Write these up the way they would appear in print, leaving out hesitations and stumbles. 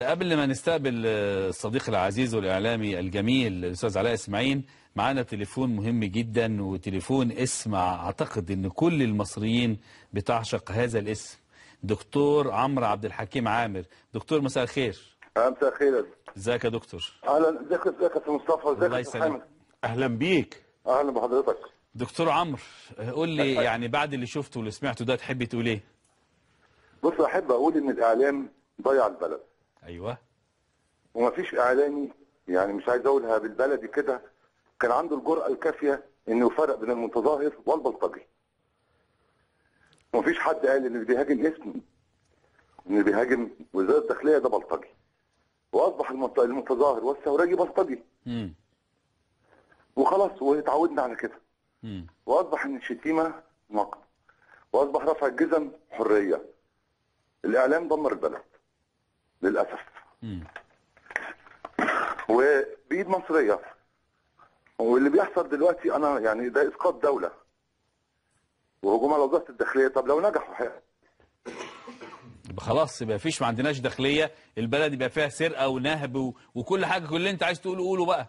قبل ما نستقبل الصديق العزيز والإعلامي الجميل الأستاذ علاء إسماعيل، معانا تليفون مهم جدا، وتليفون اسم أعتقد أن كل المصريين بتعشق هذا الاسم، دكتور عمرو عبد الحكيم عامر. دكتور مساء الخير. مساء الخير. ازيك يا دكتور؟ اهلا، ازيك يا مصطفى؟ ازيك يا حامد؟ اهلا بيك. اهلا بحضرتك دكتور عمرو. قول لي يعني بعد اللي شفته واللي سمعته ده تحب تقول ايه؟ بص، احب اقول ان الاعلام ضيع البلد. ايوه. ومفيش اعلامي، يعني مش عايز اقولها بالبلدي كده، كان عنده الجرأة الكافية انه يفرق بين المتظاهر والبلطجي. ومفيش حد قال ان اللي بيهاجم اسم، ان اللي بيهاجم وزارة الداخلية ده بلطجي. واصبح المتظاهر والثورجي بلطجي. وخلاص، واتعودنا على كده. واصبح ان الشتيمة نقد، واصبح رفع الجزم حرية. الاعلام دمر البلد للاسف. وبايد مصرية. واللي بيحصل دلوقتي انا يعني ده اسقاط دولة وهجوم على وزارة الداخلية. طب لو نجحوا خلاص يبقى فيش، ما عندناش داخلية، البلد يبقى فيها سرقه ونهب وكل حاجة، كل اللي انت عايز تقوله قوله بقى.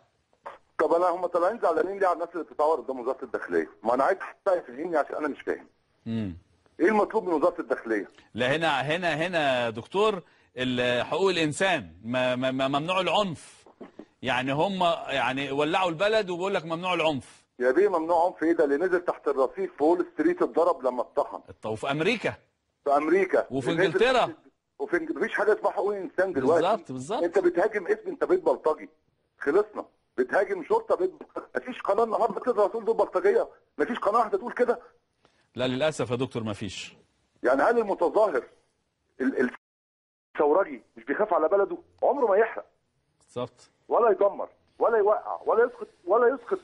طب انا هم طالعين زعلانين ليه على الناس اللي بتتعور قدام وزارة الداخلية؟ ما انا عايز حد يفهمني عشان انا مش فاهم. ايه المطلوب من وزارة الداخلية؟ لا، هنا هنا هنا دكتور، حقوق الانسان، ممنوع العنف. يعني هم يعني ولعوا البلد وبيقول لك ممنوع العنف. يا بيه ممنوع عنف ايه ده؟ اللي نزل تحت الرصيف في وول ستريت اتضرب لما اتطحن. وفي امريكا. في امريكا وفي انجلترا. وفي مفيش حاجة اسمها حقوق انسان دلوقتي. بالظبط بالظبط. انت بتهاجم اسم، انت بيت بلطجي، خلصنا. بتهاجم شرطه، بيت بلطجي. مفيش قناة النهارده تقدر تقول دول بلطجيه، مفيش قناة واحدة تقول كده. لا للاسف يا دكتور مفيش. يعني هل المتظاهر الثورجي مش بيخاف على بلده؟ عمره ما يحرق. بالظبط. ولا يدمر ولا يوقع ولا يسقط ولا يسقط.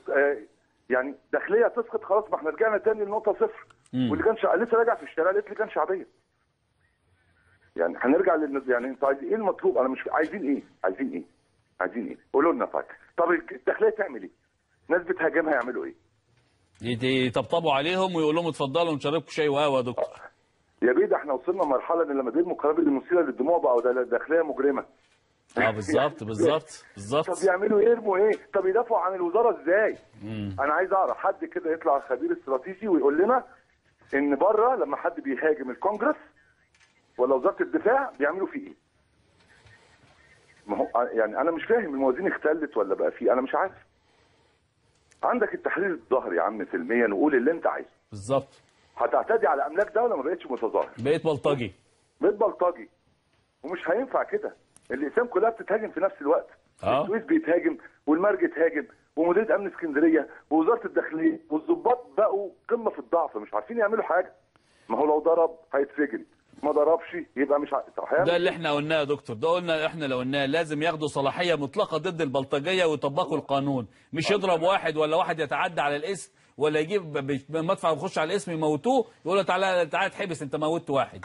يعني داخلية تسقط خلاص، ما احنا رجعنا تاني لنقطة صفر. واللي كان لسه راجع في الشارع لقيت اللي كان شعبية. يعني هنرجع يعني انتوا عايزين ايه المطلوب؟ انا مش عايزين ايه؟ عايزين ايه؟ عايزين ايه؟ قولوا لنا. طب الداخلية تعمل ايه؟ ناس بتهاجمها يعملوا ايه؟ يطبطبوا عليهم ويقول لهم اتفضلوا نشربكم شاي وقهوة يا دكتور. يا بيه ده احنا وصلنا لمرحلة ان لما بيرموا القنابل المسيله للدموع بقوا داخلية مجرمه. بالظبط بالظبط بالظبط. طب يعملوا ايه؟ يرموا ايه؟ طب يدافعوا عن الوزارة ازاي؟ انا عايز اعرف حد كده يطلع خبير استراتيجي ويقول لنا ان بره لما حد بيهاجم الكونجرس ولا وزارة الدفاع بيعملوا فيه ايه؟ ما هو يعني انا مش فاهم، الموازين اختلت ولا بقى فيه؟ انا مش عارف. عندك التحرير الظهري يا عم سلميا، وقول اللي انت عايزه. بالظبط. هتعتدي على املاك دولة، ما بقتش متظاهر، بقيت بلطجي. بقيت بلطجي، ومش هينفع كده. الاقسام كلها بتتهاجم في نفس الوقت. السويس بيتهاجم، والمرج اتهاجم، ومديريه امن اسكندرية، ووزارة الداخلية، والظباط بقوا قمة في الضعف، مش عارفين يعملوا حاجة. ما هو لو ضرب هيتسجن، ما ضربش يبقى مش ده اللي احنا قلناه يا دكتور، ده قلنا احنا لو قلناه لازم ياخدوا صلاحية مطلقه ضد البلطجيه ويطبقوا القانون، مش يضرب واحد ولا واحد يتعدى على الاسم ولا يجيب مدفع ويخش على الاسم يموتوه، يقول له تعالى تعالى اتحبس انت موتت واحد.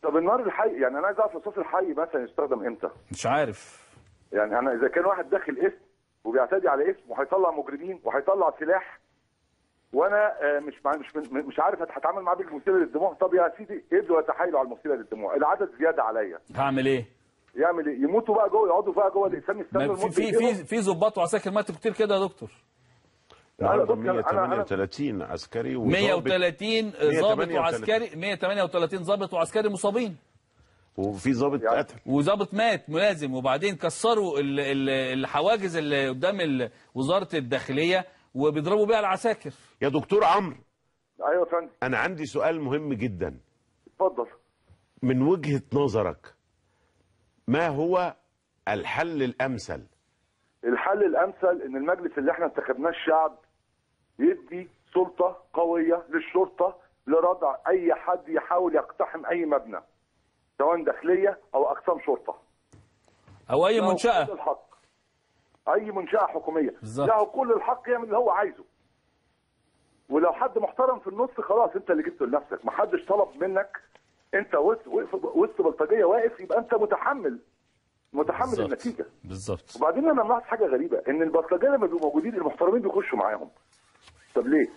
طب النار الحي، يعني انا عايز اعرف الرصاص الحي مثلا يستخدم امتى؟ مش عارف. يعني انا اذا كان واحد داخل اسم وبيعتدي على اسم وهيطلع مجرمين وهيطلع سلاح، وانا مش عارف هتعامل معاه بالمسيله للدموع. طب يا سيدي ادوا يتحايلوا على المسيلة للدموع، العدد زيادة عليا. هعمل ايه؟ يعمل ايه؟ يموتوا بقى جوه، يقعدوا بقى جوه الاقسام يستنوا الموت. في في في ضباط وعساكر ماتوا كتير كده يا دكتور. النهارده 138 عسكري و 130 ضابط وعسكري، 138 ضابط وعسكري مصابين، وفي ضابط اتقتل وضابط مات ملازم. وبعدين كسروا الحواجز اللي قدام وزارة الداخلية وبيضربوا بيها العساكر. يا دكتور عمرو. ايوه يا فندم. انا عندي سؤال مهم جدا. اتفضل. من وجهة نظرك ما هو الحل الامثل؟ الحل الامثل ان المجلس اللي احنا انتخبناه الشعب يدي سلطة قوية للشرطة لردع اي حد يحاول يقتحم اي مبنى، سواء داخلية او اقسام شرطه او اي منشاه. كل الحق، اي منشاه حكومية له كل الحق يعمل اللي هو عايزه. ولو حد محترم في النص خلاص انت اللي جبته لنفسك، ما حدش طلب منك. انت وسط بلطجيه واقف، يبقى انت متحمل النتيجة. بالظبط. وبعدين انا ملاحظ حاجة غريبة، ان البلطجيه لما بيبقوا موجودين المحترمين بيخشوا معاهم. طب ليه؟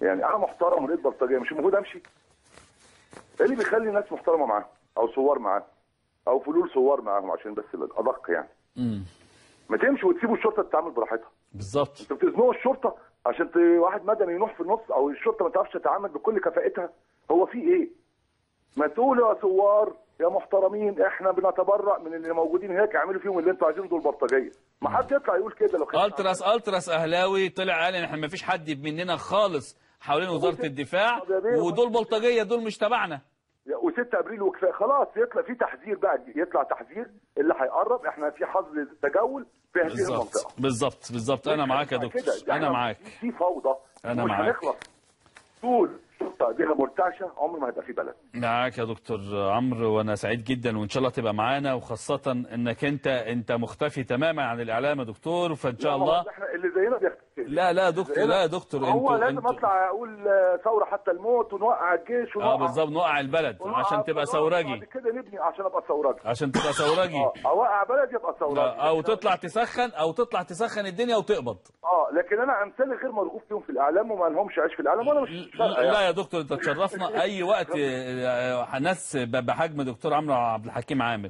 يعني انا محترم ولقيت بلطجيه مش المفروض امشي؟ ايه اللي بيخلي الناس محترمه معاهم او ثوار معاهم؟ او فلول ثوار معاهم عشان بس الادق يعني. ما تمشوا وتسيبوا الشرطة تتعامل براحتها. بالظبط. انتوا بتزنقوا الشرطة عشان واحد مدني ينوح في النص، او الشرطة ما تعرفش تتعامل بكل كفاءتها. هو في ايه؟ ما تقولوا يا ثوار يا محترمين احنا بنتبرأ من اللي موجودين هناك، اعملوا فيهم اللي انتوا عايزينه، دول بلطجيه. ما حد يطلع يقول كده. لو التراس اهلاوي طلع قال ان احنا ما فيش حد مننا خالص حوالين وزارة الدفاع، ودول بلطجيه، دول مش تبعنا. و6 ابريل وكفاية خلاص. يطلع في تحذير بقى، يطلع تحذير اللي هيقرب، احنا في حظر تجول في هذه المنطقة. بالظبط بالظبط. انا معاك يا دكتور، انا معاك. في فوضى، انا معاك. مش هنخلص طول الشرطة ايديها مرتعشه، عمر ما هيبقى في بلد. معاك يا دكتور عمرو، وانا سعيد جدا، وان شاء الله تبقى معانا، وخاصة انك انت مختفي تماما عن الاعلام يا دكتور، فان شاء الله احنا اللي زينا بيختفي. لا لا دكتور، لا يا دكتور، هو لازم اطلع اقول ثورة حتى الموت، ونوقع الجيش ونوقع بالظبط، نوقع البلد عشان تبقى ثورجي. بعد كده نبني عشان ابقى ثورجي، عشان تبقى ثورجي. اوقع بلد يبقى ثورجي، او تطلع تسخن، او تطلع تسخن الدنيا وتقبض. لكن انا امثالي غير مرغوب فيهم في الاعلام، وما لهمش عيش في الاعلام، وانا مش فارقه يعني. لا يا دكتور، انت تشرفنا اي وقت. ناس بحجم دكتور عمرو عبد الحكيم عامر.